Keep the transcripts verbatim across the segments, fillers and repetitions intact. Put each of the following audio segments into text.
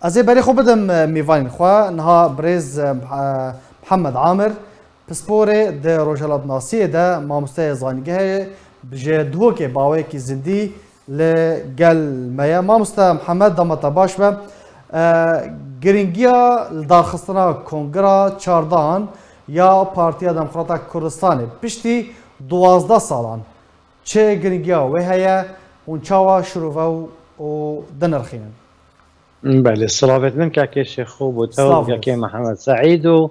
Ez ê berê xwe bidim, e, mêvanên xwe. Niha birêz, e, Mih-, e, Mihemed Amir, pisporê di rojhilatnasiyê de mamosteyê zanîngehê, ji Duhokê bi awayekî zindî li gel me ye. Mamoste Mihemed, dema te baş be. E, girîngiya lidarxistina Kongira çardehan ya Partiya Demokrata Kurdistanê piştî duwazdeh salan çi girîngiya wê heye? Hûn çawa şirove û, û dinirxînin? Belê, silavêt min kekê Şêxo bo te û Silav kekê olsun. Mihemed Seîd û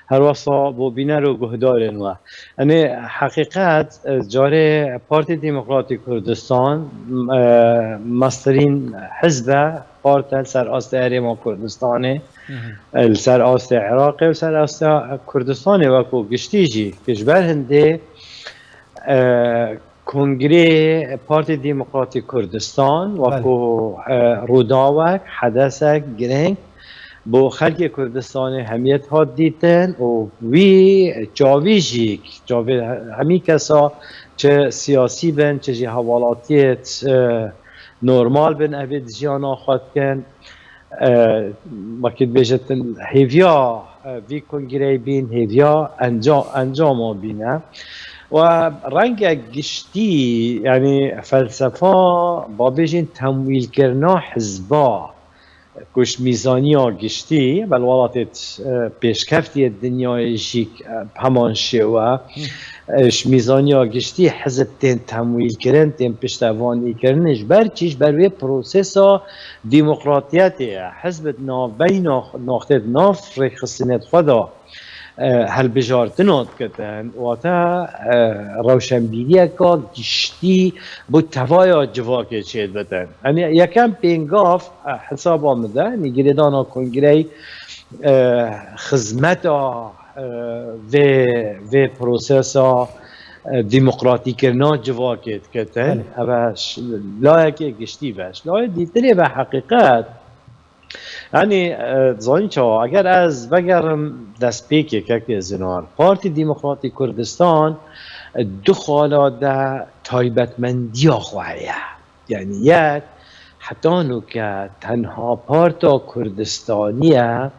herwesa bo bîner û guhdarên we. Enê heqîqet, e, carê Partî Demokratî Kurdistan, m-, e, mestirîn hizb e, parti li ser astê herêma Kurdistanê, Hı hı. e, li ser astê Iraqê û ser astê Kurdistanê wekû giştî jî, ku ji ber hindê, e, Kongrê Partî Demokratî Kurdistan Belê. wekû, e, rûdawek, hedesek girîng bo xelkê Kurdistanê hemiyet hat dîtin û wî çavî jî, çavê hemî kesa, çi siyasî bin, çi jî hevalatiyê, e, normal bin, evê di jiyana xwe dikin. E, wekî dibêjin, hêviya, e, vî kongreyê bîn, hêviya enca-, encama bîne. Û rengek giştî, yanî felsefa, ba bêjin temwîlkirina hizba, ku ji mîzaniya giştî, bel welatê, e, pêşkeftiyê dinyayê jî, e, heman şêwe, Hı. e, ji mîzaniya giştî hizb tên temwîlkirin, tên piştevanîkirin, ji ber çi? Ji ber wê prosesa demokratiyetê ye. Hizb di navbeyna, noqtê di nav rêkxistinê xwe de, e, hilbijartina dikitin, wate, e, rewşenbîriyeka giştî bo tevaya civakê çêdibitin. Yanî yekem pêngav, e, hesaba min de, yanî girêdana kongreyê, e, xizmeta, e, vê, vê prosesa, e, demokratîkirina civakê dikitin. Belê. Ev e ş-, layekê giştî ve. Ji layê dîtirê ve heqîqet, Yanî, e, zanî çawa, eger ez vegerim destpêkê kekê Zinar, Partî Demokratî Kurdistan, e, du xala de taybetmendiya xwe heye. Yanî yek, heta nûke tenha parta Kurdistanî ye,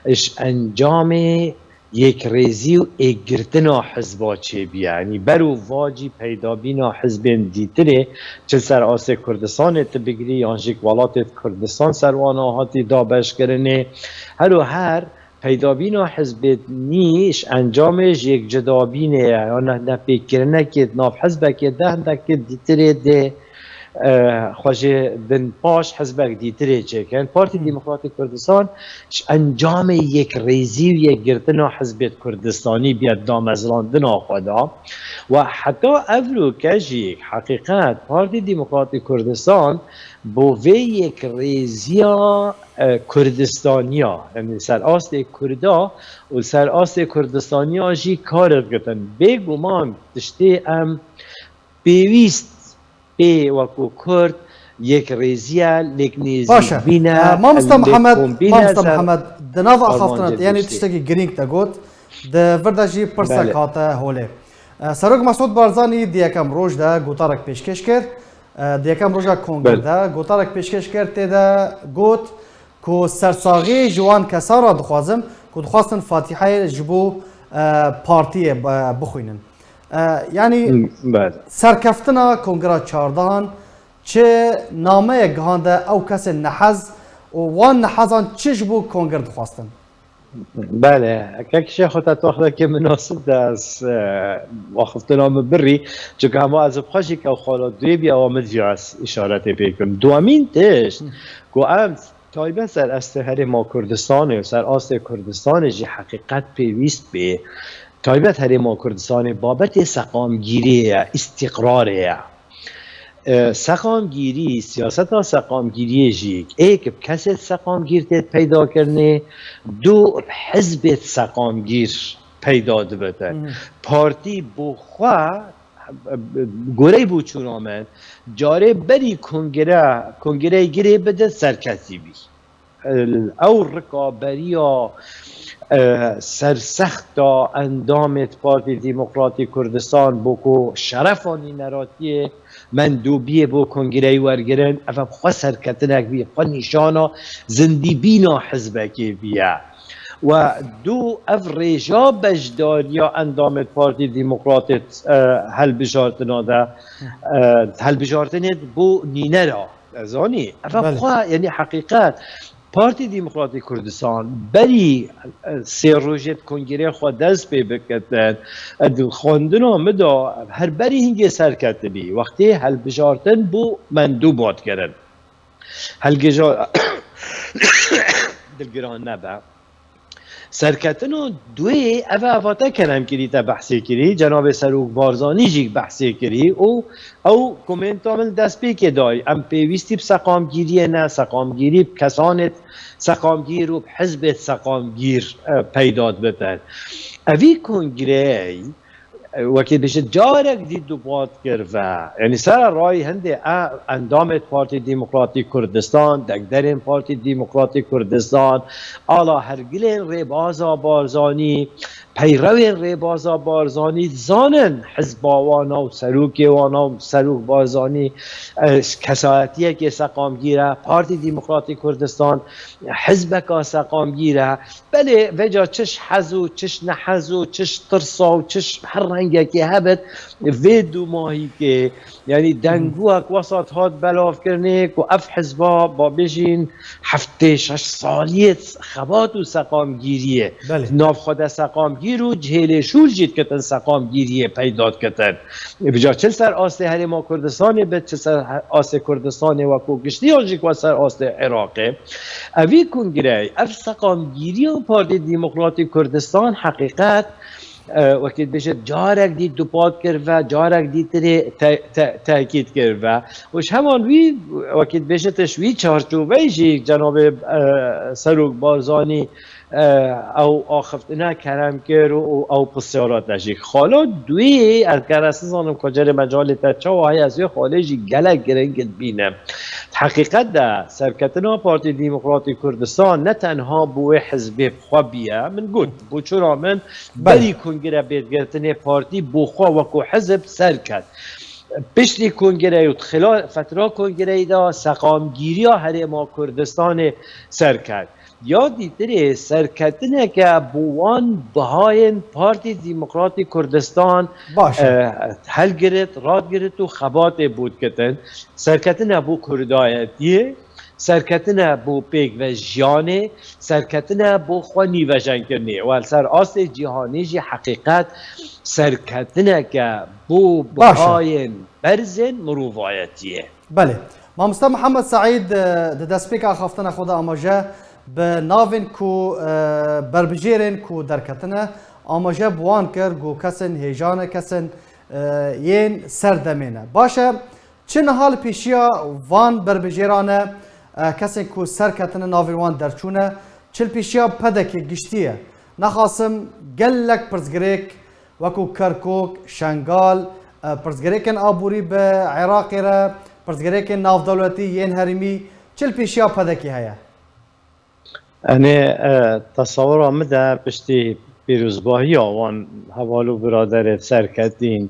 ji encamê yekrêzî û êkgirtina hizba çêbûye. Yanî ber û va jî peydabîna hizbên dîtirê, çi li ser astê Kurdistanê tu bigirî yan jî welatê Kurdistan ser wana hatî dabeşkirinê. Her û her peydabîna hizbê nî ji encamê ji yekcudabînê ye, yan ne, nepêkkirinekê di nav hizbekê de hindekê dîtirê dê, e, xwe jê bin paş hizbek dîtirê çêkin. Partî Demokratîk Kurdistan ji encamê yekrêzî û yekgirtina hizbêt Kurdistanî bûye damezrandina xwe da. Û heta evroke jî heqîqet Partî Demokratîk Kurdistan bo vê yekrêziya, e, Kurdistaniya, yanî ser astê Kurda û ser astê Kurdistaniya jî kar dikitin. Bêguman tiştê em pêwîst pê wekû Kurd yekrêziye, lêk Baş e. nêzîkbîne, Ee, Mamosta lêk Mihemed, kombîne Mamosta ser Mihemed, di nav axaftina armancê te, yanî giştî. Tiştekî girîng te got, di vir de jî pirsek Belê. hate holê. Ee, Serok Mesûd Barzanî di yekem roj de gotarek pêşkêş kir. Ee, di yekem roja kongre Belê. de gotarek pêşkêş kir, tê de got ku sersaxî ji wan kesan re dixwazim ku dixwastin fatîheyê ji bo, e, partiyê, e, bixwînin. E, yanî Hmm, belê. serkeftina Kongira çardehan çi nameyek gihande ew kesên nehez û wan nehezan çi ji bo Kongir dixwastin? Belê, kek Şêxo te wextekê minasib de ez, e, axiftina min birî, çunke hema ez bi xwe jî ke xala duyê bî, ewa min jî ez îşaretê pê kirim. Duwemîn tişt Hı. ku em taybet ser astê herêma Kurdistanê û ser astê Kurdistanê jî heqîqet pêwîst bê. Taybet herêma Kurdistanê babetê seqamgîriyê ye, îstîqrarê ye. E, seqamgîrî, siyaseta seqamgîriyê jî ê ki bi kesê seqamgîr tê peyda kirinê, du bi hizbê seqamgîr peyda dibitin. Hı hı. Partî bo xwe, goreyê boçûna min, carê berî kongre, kongreyê girê bide serketî bî. ew rikaberiya, e, sersexta endamê Partî Demokratî Kurdistan bo ku şerefa nîneratiyê mendûbiyê bo kongreyê wergirin, ev xwe serketinek bî, xwe nîşana zindîbîna hizbekê bîye. We du ev rêja beşdariya endamê Partî Demokratê, e, helbijartina de, e, helbijartinê bo nînera. Ez zanî, ev Belê. xwe, yanî heqîqet. Partî Demokratî Kurdistan berî, e, sê rojê bi kongrê xwe dest pê bikitin, e, di xwendina min de her berî hingê serketibî, wextê helbijartin bû mendûb hat kirin. Hilgija dilgiran nebe. Serketina duê ev e, va te kerem kirî, te behsê kirî, cenabê Serok Barzanî jî behsê kirî û ew komenta min destpêkê dayî. Em pêwîstî bi seqamgîriyê ne, seqamgîrî bi kesanê seqamgîr û bi hizbê seqamgîr, e, peyda dibitin. Evî kongreyê, e, wekî dibêjit, carek dî dubat kir ve. Yanî sera rayî hindê e, endamê Partî Demokratî Kurdistan, dekderên Partî Demokratî Kurdistan, ala hergilên rêbaza Barzanî, peyrewên rêbaza Barzanî dizanin hizba wana û serokê wana û Serok Barzanî, e, kesayetiyekê seqamgîr e, Partî Demokratî Kurdistan hizbeka seqamgîr e. Belê, vêca çiş hez û çiş nehez û çiş tirsa û çiş her rengekê hebit, vê dumahîkê, yanî Hmm. denguwek wesat hat belavkirinê ku ev hizba, ba bêjîn, heftê şeş saliyê xebat û seqamgîriyê. Belê. Nav xwe de seqamgîr û cihêlê şûr jî dikitin seqamgîriyê peyda dikitin. Vêca çi li ser astê Herêma Kurdistanê bit, çi ser he-, astê Kurdistanê wekû giştî yan jî ku ser astê Iraqê. Evî kongreyê, ev seqamgîriya Partî Demokratî Kurdistan heqîqet, e, wekî dibêjit, carek dî dupat kir ve, carek dî tirê te-, te-, tekîd kir ve. Û ji heman wî, wekî dibêjit, ji wî çarçoveyê jî cenabê, e, Serok Barzanî, e, ew axiftina kerem kir û, û ew pisyara te jî. Xala duê, ez gere nizanim ku carê mecalê te çawa heye, ez vê xalê jî gelek giring dibînim. Heqîqet de serketina Partî Demokratî Kurdistan ne tenha bo wê hizbê bi xwe bûye. Min got, bo çira min Belê. berî kongre pêdgirtinê partî bo xwe wekû hizb ser ket. Piştî kongreyê û di xila fetra kongreyê de seqamgîriya Herêma Kurdistanê ser ket. Ya dîtirê serketineke bo wan bihayên Partî Demokratî Kurdistan, Baş e. e, helgirit, radgirit û xebatê bo dikitin. Serketine bo kurdayetiyê, serketine bo pêkvejiyanê, serketine bo xwe nîvejenkirinê. Û li ser astê cîhanî jî heqîqet serketineke bo Baş e. bihayên berzên mirovayetiyê. Belê. Mamoste Mihemed Seîd, e, di destpêka axaftina xwe de amaje bi navên ku, e, berbijêrên ku derketine, amaje bi wan kir ku kesên hêja ne, kesên, e, yên serdemê ne. Baş e, çi niha li pêşiya van berbijêran e, e, kesên ku ser ketine navên wan derçûne, çi li pêşiya P D K'ê giştî ye? Naxasim gelek pirsgirêk wekû Kerkûk, Şengal, e, pirsgirêkên aborî bi Iraqê re, pirsgirêkên navdewletî yên herêmî, çi li pêşiya P D K'ê heye? Enê, e, tesewira min de piştî pîrozbahiya wan heval û biraderê serketîn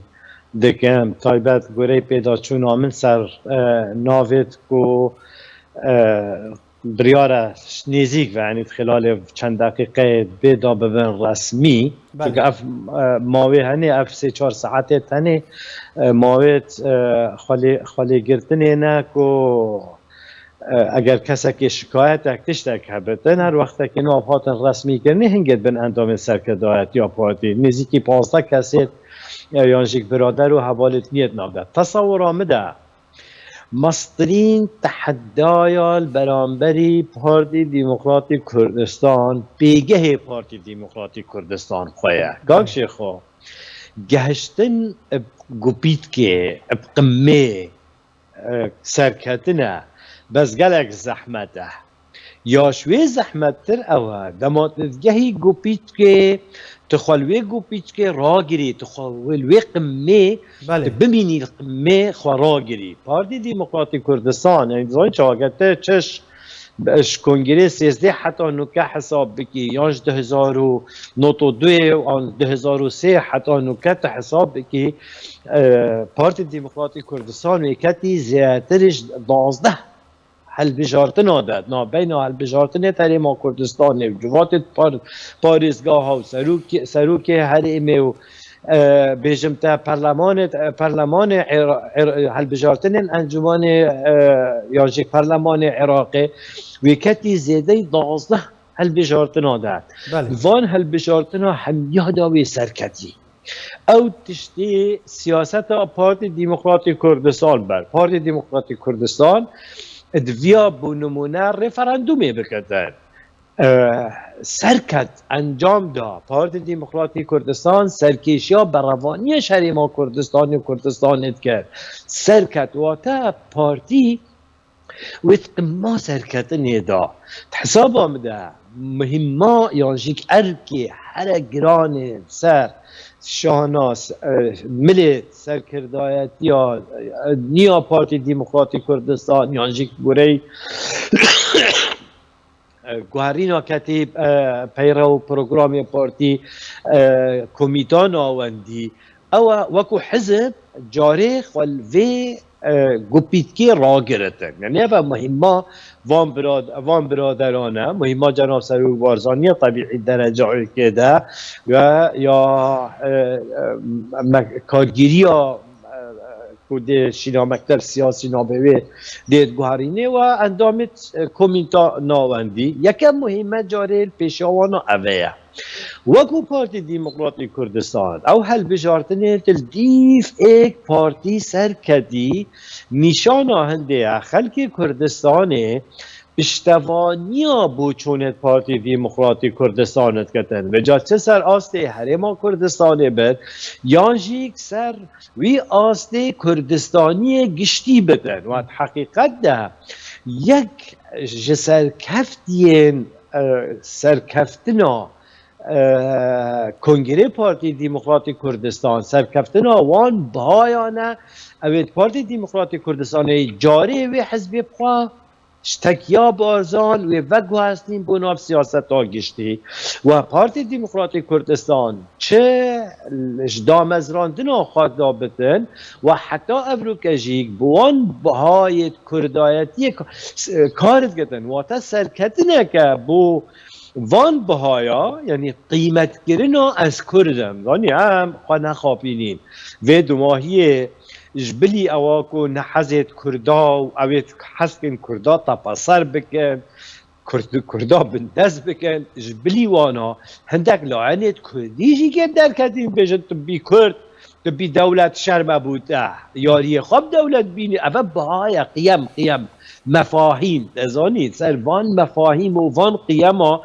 dikim, taybet goreyê pêdaçûna min ser, e, navêt ku, e, biryara nêzîk ve, yanî di xîlalê çend deqîqeyê bê da bibin resmî. Belê. Çunke ev, e, mawê henê, ev sê çar saetê tenê, e, mawê, e, xwelê-, xwelêgirtinê ne ku, e, eger kesekê şikayetek tiştek hebitin, her wextekê nav hatin resmîkirinê hingê dibin endamên serkirdayetiya partî. Nêzîkî pazdeh kesê, e, yan jî birader û hevalêt niyet nav de. Tesewira min de, Mestirîn tehedaya li beramberî Partî Demokratî Kurdistan, pêgehê Partî Demokratî Kurdistan xwe ye. Kak Şêxo, gehiştin bi gupîtkê, bi qimê, e, serketine, bes gelek zehmet e. Ya ji wê zehmettir ew e, dema tu digehî gopîçkê, tu xwe li wê gopîçkê ragirî, tu xwe li wê qimê, Belê. tu bimînî li qimê xwe ragirî. Partî Demokratîk Kurdistan, yanî dizanî çawa ke te çiş, ji kongrê sêzdeh heta nûke hesab bikî, yan ji du hezar û nod û duyê an du hezar û sê heta nûke tu hesab bikî, e, Partî Demokratî Kurdistan wê ketî zêdetir ji duwazdeh hilbijartina de, navbeyna hilbijartinê Herêma Kurdistanê û civatê par-, parêzgeha û serokê, serokê herêmê û, e, bêjim te perlemanê, perlemanê Êra-, Êra-, hilbijartinên encûmanê, e, yan jî perlemanê Iraqê wê ketî zêdeyî duwazdeh hilbijartina de. Belê. Van hilbijartina hemiya da wê serketî. Ew tiştê siyaseta Partî Demokratî Kurdistan ber. Partî Demokratî Kurdistan diviya bo nimûne referandumê bikete. E, serket encam da. Partî Demokratî Kurdistan serkêşiya berevaniya ji Herêma Kurdistanê û Kurdistanê dikir. Serket wate partî wê di qima serketinê de, di hesaba min de muhîma yan jî erkê here giranê ser şahnas, e, milê serkirdayetiya, e, niya Partî Demokratî Kurdistan yan jî goreyî, e, guherîna ketî, e, peyrew programê partî, e, komîta navendî, ew e wekû hizib carê xwe li vê, e, gupîtkê ragiritin. Yanî ev e muhîma van birad-, van biraderan e. Muhîma Cenab Serok Barzanî ye tebîî dereca êkê de ve ya, e, e, me-, kargêriya, e, e, ku dê şîna mekteb siyasî navê wê dê diguherînê we endamê, e, komîta navendî. Yekem muhîme carê li pêşiya wana ev e ye. Wekû Partî Demokratî Kurdistan, ew hilbijartinê di dîv êk partî serketî nîşana hindê ye. Xelkê Kurdistanê piştevaniya boçûnê Partî Demokratî Kurdistanê diketin. Vêca çi ser astê Herêma Kurdistanê bit, yan jî ser wî astê Kurdistaniyê giştî bitin. Wa di heqîqet de yek ji serkeftiyên, e, serkeftina, e, Kongrê Partî Demokratî Kurdistan, serkeftina wan bihayan e. Ew ê Partî Demokratî Kurdistanê carê wê hizbê bi xwe ji tekiya Barzan wê veguhestîn bo nav siyaseta giştî. We Partî Demokratî Kurdistan çi ji damezrandina xwe da bitin, we heta evroke jî bi wan bihayê kurdayetiyê ka-, s-, kar dikitin. Wate serketineke bo van bihaya, yanî qîmetkirina ez Kurd im. Zanî em xwe nexapînîn. Vê dumahiyê ji bilî ewa ku nehezê di Kurda û ew ê hez dikin Kurda tepeser bikin, Kurd-, Kurda bindest bikin, ji bilî wana hindek layenê di Kurdî jî kêm derketîn, bêjin tu bî Kurd, tu bî dewlet şerm e bo te, yariyê xwe bi dewlet bînî. Ev e bihaya qiyem, qiyem, mefahîm, te zanî, ser van mefahîm û van qiyema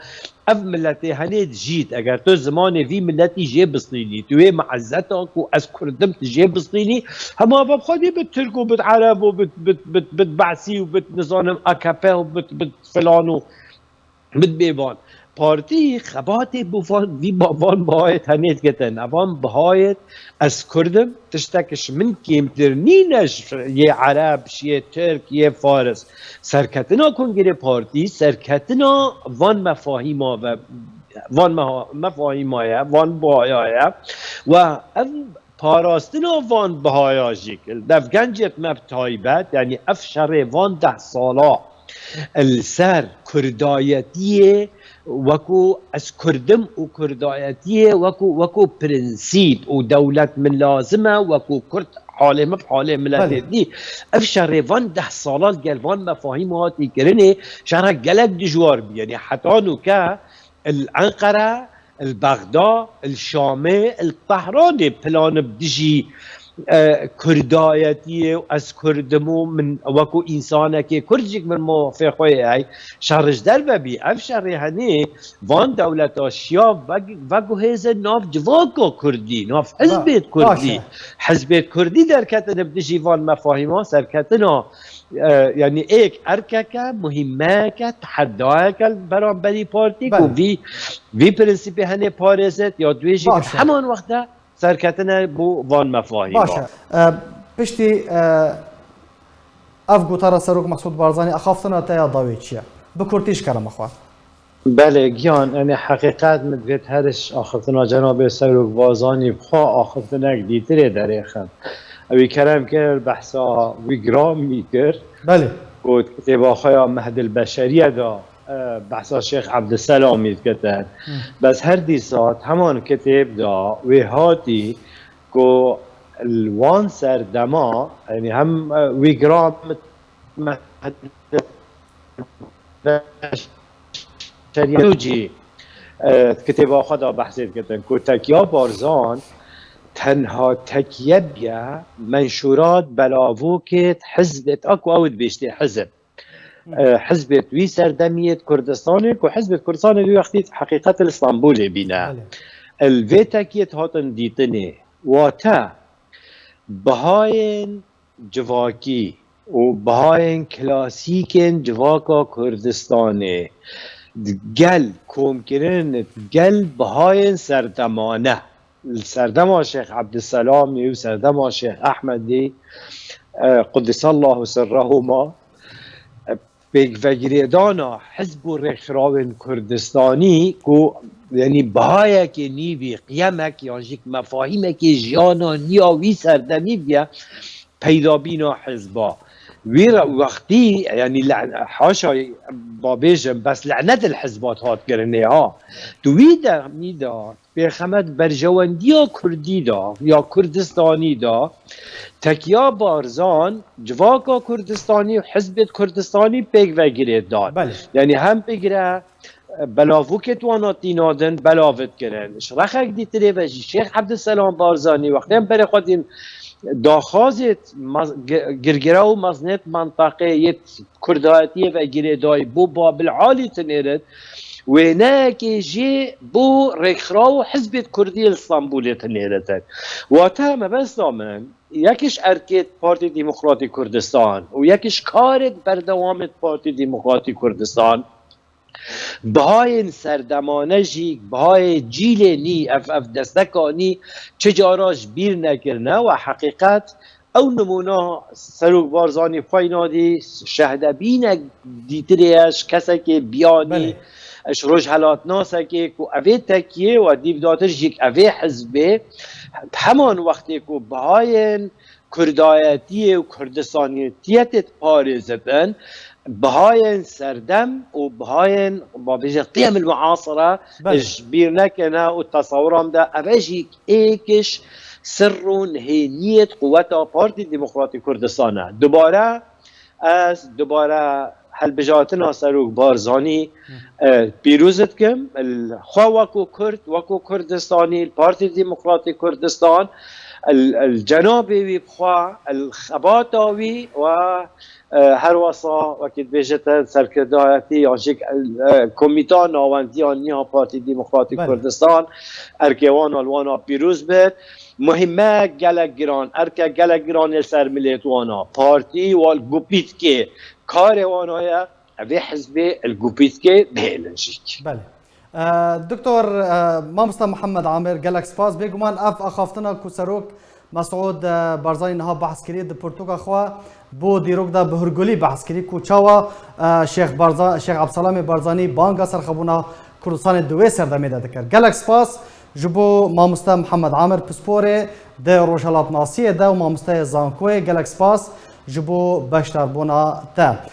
ev miletê henê dijît. Eger tu zimanê vî miletî jê bistînî, tu wê meezeta ku ez Kurd im tu jê bistînî, hema ve bi xwedî bit Tirk û bit Ereb û bit, bit, bit, bit Be'sî û bit, nizanim, A K P û bit, bit filan û bit bêvan. Partî xebatê bo van, vî ba-, van bihayê tenê digitin. Evan bihayê ez Kurd im, tiştek ji min kêmtir nîne ji yê Ereb, ji yê Tirk, yê Faris. Serketina Kongrê Partî, serketina van mefahîma ve, van meha-, mefahîma ye, van bihaya ye. We ev parastina van bihaya jî, li devgencê me bi taybet, yanî ev şerê van deh sala li ser kurdayetiyê, wekû ez Kurd im û kurdayetiyê wekû, wekû prensîp û dewlet min lazim e, wekû Kurd halê min bi halê miletê Belê. dî. Ev şerê van deh sala li gel van mefahîm hatî kirinê, şerek gelek dijwar bû. Yanî heta nûke li Enqere, li Bexda, li Şamê, li Tehranê plan bi dijî, e, kurdayetiyê û ez Kurd im û min wekû însanekê Kurd jî min mafê xwe ye, hey, şer ji derve bî. Ev şerê henê van dewleta şiya veg-, veguhêze nav civaka Kurdî, nav Ba-, hizbêt Kurdî. baş e. Hizbêt Kurdî derketine bi dijî van mefahîman serketina, e, yanî êk erkeke, muhîmeyeke, tehedayeke li beramberî partî ku Belê. vî, vî prensîpê henê parêzet ya dibê jî Baş e. heman wexta serketine bo van mefahîma. Baş e. E, piştî, e, ev gotara Serok Mesûd Barzanî axaftina te ya dawê çi ye? Bi kurtî ji kerema xwe. Belê giyan, enê heqîqet min divêt her ji axiftina Cenabê Serok Barzanî bi xwe axiftinek dîtirê derêxim. Ewî kerem kir, behsa wî giran wî kir. Belê. Got kitêba xwe ya Mehdil Beşeriye de, e, behsa Şêx Ebdulselamî dikitin. Bes her dîsa heman kitêb de wê hatî ku li wan serdema, yanî hem, e, wî giran Mehdil Beşeriye jî, e, kitêba xwe de behsê dikitin ku tekiya Barzan tenha tekiye biye menşûrat belavokêt hizbêt a ku ew dibêjtê hizb. E, hizbêt wî serdemiyêt Kurdistanê ku hizbêt Kurdistanê wî wextî heqîqet li Stenbolê bîne. Li vê tekiyêt hatin dîtinê. Wate bihayên civakî û bihayên klasîkên civaka Kurdistanê gel komkirin, gel bihayên serdemane. Li serdema Şêx Ebdulselamî û serdema Şêx Ehmedî, e, Quddisallahu sirrehuma, e, pêkvegirêdana hizb û rêkxirawên Kurdistanî ku, yanî bihayekê nîvî, qiyemek yan jî mefahîmekê jiyana niya wî serdemî biye, peydabîna hizba. Wî re wextî, yanî le-, haşa babêjim, bes lenet il hizbat hat kirinê ha. Tu wî demî de pêxemet berjewendiya Kurdî de ya Kurdistanî de tekiya Barzan civaka Kurdistanî û hizbêt Kurdistanî pêk vegirê dan. Belê. Yanî hem bigire, e, belavokêt wana tîna din belavit kirin. Ji rexek dîtirê ve jî Şêx Ebdulselam Barzanî wextê em berê xwe dîn daxwazêt maz-, gi-, girgire û mezinêt menteqê yê Kurdayetiyê ve girêdayî bo Babil Alî tinêrit, wêneyekê jî bo rêkxiraw û hizbêt Kurdî li Stenbolê tinêritin. Wate mebesta min, yek ji erkêt Partî Demokratî Kurdistan û yek ji karêt berdewamêt Partî Demokratî Kurdistan, bihayên serdemane jî, bihayê cîlê nî, ev, ev desteka nî çi cara ji bîr nekirine we heqîqet ew nimûna Serok Barzanî xweyna dî şehdebînek dîtirê ye ji kesekê biyanî, Belê. ji rojhelatnasekê ku evê tekiyê we dîvdatir jî evê hizbê heman wextê ku bihayên Kurdayetiyê û Kurdistaniyetiyetê diparêzitin, bihayên serdem û bihayên, ba bêje, qiyem il muasira Belê. ji bîr nekene û tesewiran de ev jî êk ji sir û nihêniyêt quweta Partî Demokratîk Kurdistan e. Dubare ez dubare helbijartina Serok Barzanî, e, pîroz dikim. Li xwe wekû Kurd, wekû Kurdistanî, li Partî Demokratîk Kurdistan, li, li cenabê wî bi xwe, li xebata wî we, e, her wesa wekî dibêjite serkirdayetî yan jî, e, Komîta Nawendiya Nîha Partî Demokratîk Belê. Kurdistan, erkê wana li wana pîroz bit. Muhîmeyek gelek giran, erkek gelek giran ê li ser milêt wana. Partî wan gupîtkê karê wana ye, evê hizbê li gupîtkê bihêlin jîk. Belê. E, Doktor, e, Mamoste Mihemed Amir, gelek spas. Bêguman ev axaftina ku Serok Mesûd, e, Barzanî niha behs kirî di pirtûka xwe bo dîrok de bi hurgulî behs kirî ku çawa, e, Şêx Barza-, Şêx Ebselamê Barzanî banga serxwebûna Kurdistanê di wê serdemê de dikir. Gelek spas ji bo Mamoste Mihemed Amir, pisporê di rojhelatnasiyê de û mamosteyê zankoyê. Gelek spas ji bo beşdarbûna te.